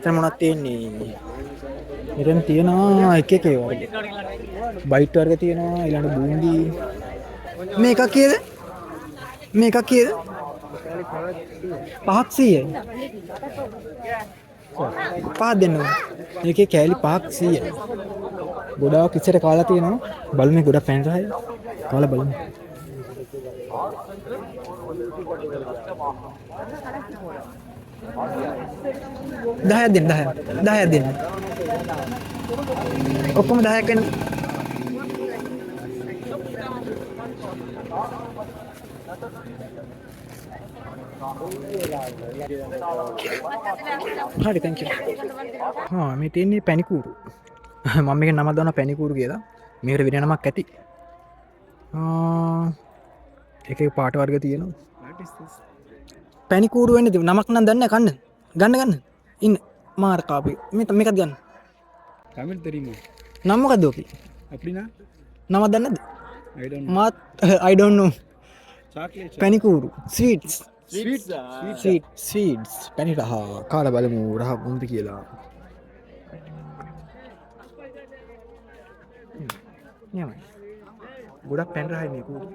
මෙතන මොනවද තියෙන්නේ? මෙතන තියෙනවා එක එක ඒවා වර්ග. බයිට් වර්ග තියෙනවා, ඊළඟ බූන්දි. මේ එකක් කීයද? මේ එකක් කීයද? පහක් 100යි. පහක් දෙන්න ඕනේ. මේකේ කෑලි පහක් 100යි. ගොඩාක් ඉස්සර කාලා තියෙනවා. බලමු මේ ගොඩක් ෆැන් රහයි. කාලා බලමු. දහයක් දෙන්න, 10ක්. 10ක් දෙන්න. ඔක්කොම 10ක් වෙන්න. හරි, thank you. හා, මේ තියෙන්නේ පැණිකූරු. මම මේක නමක් දානවා පැණිකූරු කියලා. මේකට වෙන නමක් ඇති. ආ, එක එක පාට වර්ග තියෙනවා. පැණිකූරු වෙන්නේ නමක් නම් දන්නේ නැහැ. කන්න. ගන්න ගන්න. ඉන්න මාර කාපි. මේ මේකත් ගන්න. தமிழ் தெரியுமா? නම මොකද්ද ඔකේ? அப்படின்னா? නමක් දන්නේ නැද්ද? I don't. මාත් I don't know. Chocolate. පැණිකූරු sweets. Sweets. Sweet sweets. පැණි රහ කාලා බලමු රහ කොහොමද කියලා. නියමයි. ගොඩක් පැණි රහයි මේ කූරු.